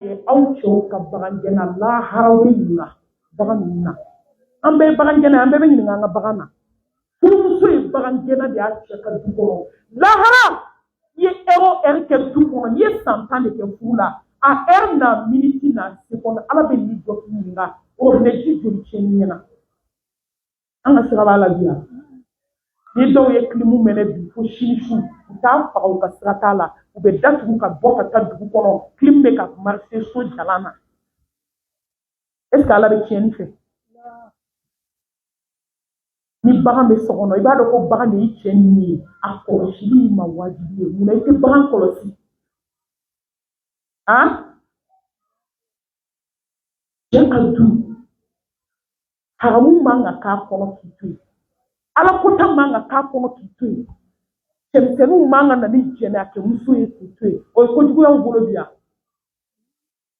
Ye aw cɛw ka bagangɛnna lahara bɛ ɲininka bagan ninnu na. An bɛɛ ye bagangɛnna, an bɛɛ bɛ ɲininka an ka bagan na. Furumuso ye bagangɛnna de y'a cɛ ka du kɔnɔ. Lahara, i ye ɛri o ɛri kɛ du kɔnɔ, n'i ye san 10 de kɛ furu la, a ɛri n'a miniti n'a seconde, Ala bɛ n'i jɔ k'i ɲininka robinet ji joli tiɲɛni ɲɛna. An ka sira b'a la bi yan. Ni dɔw ye clim mɛnɛ bi fo sini su, u t'a faga, u ka sira t'a la, u bɛ datugu ka bɔ ka taa dugu kɔnɔ, clim bɛ ka marcher so jalan na. Est ce que Ala bɛ tiɲɛni fɛ? Ni bagan bɛ so kɔnɔ, i b'a dɔn ko bagan de y'i cɛ nin ye, a kɔlɔsili y'i ma wajibi ye. Munna i tɛ bagan kɔlɔsi? A cɛ ka du haramu man ka k'a kɔnɔ k'i to yen, Ala kota man ka k'a kɔnɔ k'i to yen, cɛmisɛnninw man ka na ni jɛnɛya kɛ muso ye k'i to yen. O ye kojuguyaw bolo bi yan.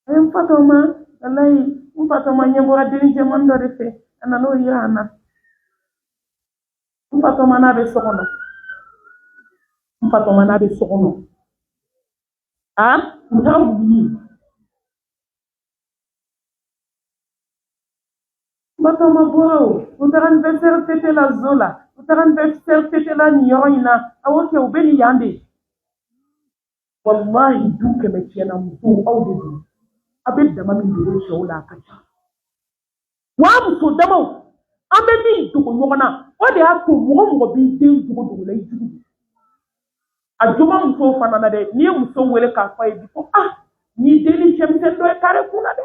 N fatɔma, walayi n fatɔma ɲɛ bɔra denni jɛman dɔ de fɛ, a nan'o yira an na. N fatɔma n'a bɛ so kɔnɔ, n fatɔma n'a bɛ so kɔnɔ, a u taara mun ye? N fatɔma bɔra o, u taara anniversaire fêter la zo la, u taara anniversaire fêter la nin yɔrɔ in na. Awɔ kɛ, u bɛ nin yan de. Walahi, du 100 tiɲɛna, musow aw de don. A bɛ dama min dogo cɛw la, a ka ca. Wa muso damaw, an bɛ min dogo ɲɔgɔn na, o de y'a to mɔgɔ mɔgɔ b'i den dogo dogo la, i jugu don. A joma musow fana na dɛ, n'i ye muso wele k'a fɔ a ye bi ko ah, n'i den ni cɛmisɛn dɔ ye kare kun na dɛ,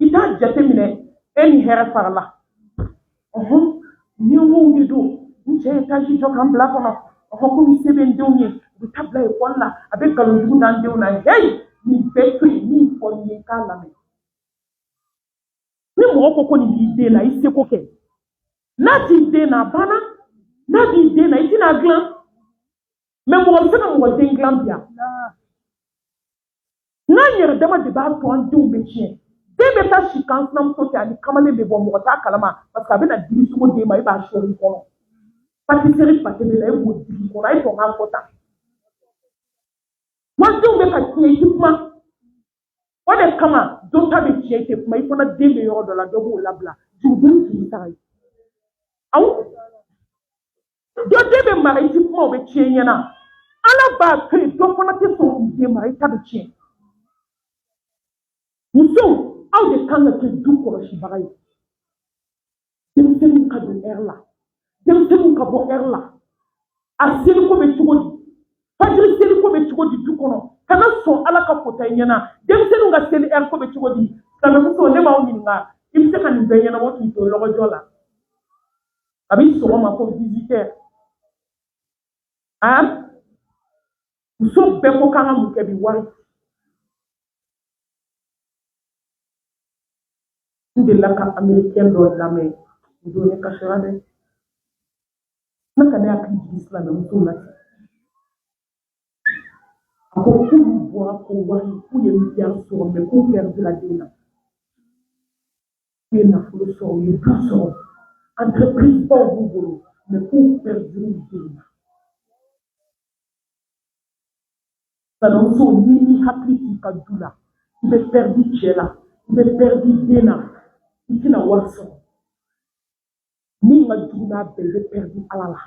i t'a jateminɛ e ni hɛrɛ farala. Ɔhɔn, ɲɛngow de don. N cɛ ye taji jɔ k'an bila kɔnɔ, ɔhɔn, komi se bɛ n denw ye, u bɛ taa bila ekɔli la, a bɛ nkalon jugu d'an denw na. Heyi, nin bɛɛ to yen, min fɔ n ye, k'a lamɛn. Ni mɔgɔ ko ko nin b'i den na, i seko kɛ. N'a t'i den na, a banna. N'a b'i den na, i tɛna dilan. Mɛ mɔgɔ bɛ se ka mɔgɔ den dilan bi yan? N'an yɛrɛ dama de b'a to an denw bɛ tiɲɛ. Den bɛ taa si kan sinamuso cɛ, ani kamalen bɛ bɔ, mɔgɔ t'a kalama, parce que a bɛna dimi sogo den ma, e b'a sɔrɔ i kɔnɔ. Pâtisserie pâté bɛ na, e b'o digi kɔnɔ, a ye sɔn k'a fɔ tan. Wa denw bɛ ka tiɲɛ, i ti kuma. O de kama dɔ ta bɛ tiɲɛ, i tɛ kuma. I fana den bɛ yɔrɔ dɔ la, dɔ b'o labila. Jurudon juru sara ye. Awɔ, dɔ den bɛ mara, i ti kuma, o bɛ tiɲɛ ɲɛna. Ala b'a to yen, dɔ fana tɛ sɔn k'i den mara, i ta bɛ tiɲɛ. Musow, aw de kan ka kɛ du kɔlɔsibaga ye. Denmisɛnninw ka don ɛri la, denmisɛnninw ka bɔ ɛri la. A seliko bɛ cogo di? Fajiri seliko bɛ cogo di du kɔnɔ? Kana sɔn Ala ka kota i ɲɛna. Denmisɛnninw ka seli ɛri ko bɛ cogo di? Silamɛmuso, ne b'aw ɲininka, i bɛ se ka nin bɛɛ ɲɛnabɔ k'i to lɔgɔjɔ la kabi sɔgɔma fo 18 heures? A muso bɛɛ ko k'an ka mun kɛ bi? Wari. N delila ka américain dɔ lamɛn, n don ne kasira dɛ. Ne ka ne hakili jigin silamɛmusow la ten. A ko k'olu bɔra ko wari, k'u ye miliyari sɔrɔ, mɛ k'u pɛrɛdila den na. K'u ye nafolo sɔrɔ, u ye du sɔrɔ, entreprise baw b'u bolo, mɛ k'u pɛrɛdila den na. Silamɛmuso, n'i m'i hakili t'i ka du la, i bɛ pɛrɛdi cɛ la, i bɛ pɛrɛdi den na, i tɛna wari sɔrɔ. Min ka jugu n'a bɛɛ, i bɛ pɛrɛdi Ala la.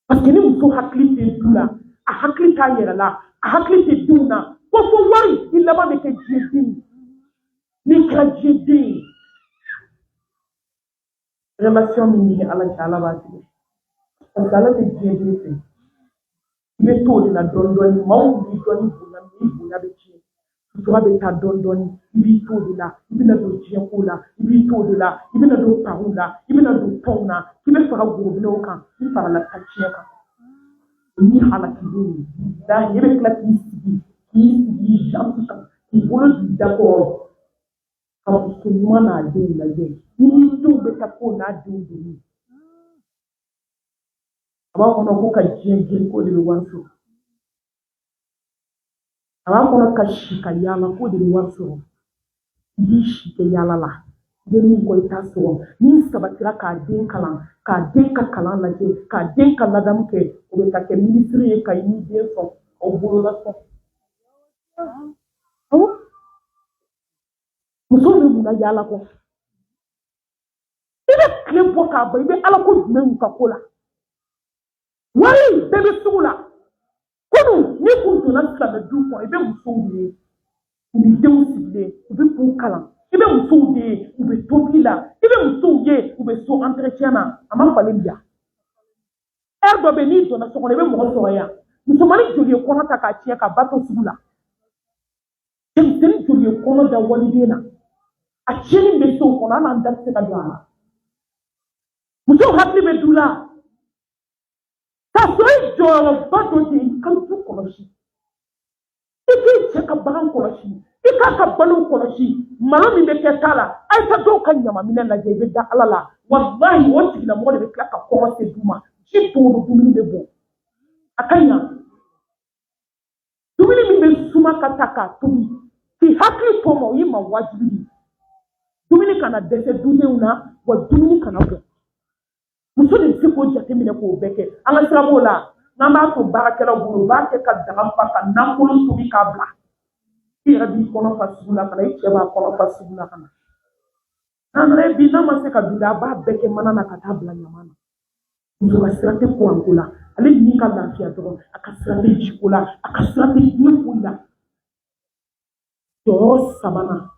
Parce que ni muso hakili tɛ du la, a hakili t'a yɛrɛ la, a hakili tɛ denw na, ko fo wari, i laban bɛ kɛ diɲɛ den ye. N'i kɛra diɲɛ den ye, relation min b'i ni Ala cɛ, Ala b'a tigɛ. Parce que Ala tɛ diɲɛ den fɛ. I bɛ to o de la dɔɔni dɔɔni, maaw b'i dɔn ni bonya min ye, i bonya bɛ tiɲɛ. Sutura bɛ taa dɔɔni dɔɔni, i b'i to o de la, i bɛna don diɲɛ ko la, i b'i to o de la, i bɛna don pariw la, i bɛna don tɔnw na, k'i bɛ fara gorobinɛw kan, i farala ta tiɲɛ kan. O y'i halakilen ye. Bilahi, e bɛ tila k'i sigi, k'i sigi i janti kan, k'i bolo don i da kɔrɔ, ka muso ɲuman n'a denw lajɛ. I n'i denw bɛ taa k'o n'a denw donni. A b'a kɔnɔ ko ka diɲɛ girin k'o de bɛ wari sɔrɔ. A b'a kɔnɔ ka si ka yaala k'o de bɛ wari sɔrɔ. I b'i si kɛ yaala la, i bɛ min kɔ i t'a sɔrɔ. N'i sabatira k'a den kalan, k'a den ka kalan lajɛ, k'a den ka ladamu kɛ, o bɛ taa kɛ minisiri ye ka i n'i den sɔn, aw bolola sɔn. Musow bɛ mun na yaala kɔ? I bɛ tile bɔ k'a ban, i bɛ ala ko jumɛn y'u ka ko la? Wari bɛɛ bɛ sugu la. Kunun n'i kun donna silamɛ du kɔnɔ, i bɛ musow de ye, u ni denw sigilen, u bɛ k'u kalan. I bɛ musow de ye, u bɛ tobili la. I bɛ musow ye, u bɛ so entretien na. A ma falen bi yan. Ɛri dɔ bɛ yen, n'i donna so kɔnɔ, i bɛ mɔgɔ sɔrɔ yan. Musomanin joli ye kɔnɔ ta k'a tiɲɛ ka ba to sugu la? Denmisɛnnin joli ye kɔnɔ da waliden na? A tiɲɛni bɛ so kɔnɔ, hali an da tɛ se ka don a la. Musow hakili bɛ du la k'a sɔrɔ i jɔyɔrɔba dɔ de ye. I ka du kɔlɔsi, i k'i cɛ ka bagan kɔlɔsi, i k'a ka balo kɔlɔsi. Malo min bɛ kɛ ta la, a ye taa dɔw ka ɲamaminɛ lajɛ, i bɛ da Ala la, walahi, o tigilamɔgɔ de bɛ tila ka kɔngɔ se du ma. Ji don o don, dumuni bɛ bɔn. A ka ɲi, dumuni min bɛ suma ka ta k'a tobi k'i hakili to ma, o y'i ma wajibi de ye. Dumuni kana dɛsɛ dudenw na, wa dumuni kana bɔn. Muso de bɛ se k'o jateminɛ k'o bɛɛ kɛ. An ka sira b'o la, n'an b'a to baarakɛlaw bolo, u b'a kɛ ka daga fa, ka nakolon tobi k'a bila. I yɛrɛ b'i kɔnɔ fa sugu la ka na, i cɛ b'a kɔnɔ fa sugu la ka na. N'a nana bi, n'a ma se ka dun, a b'a bɛɛ kɛ mana na ka taa bila ɲama na. Muso ka sira tɛ kuranko la, ale ni ka lafiya dɔrɔn. A ka sira tɛ jiko la, a ka sira tɛ diɲɛ foyi la. Jɔyɔrɔ sabanan.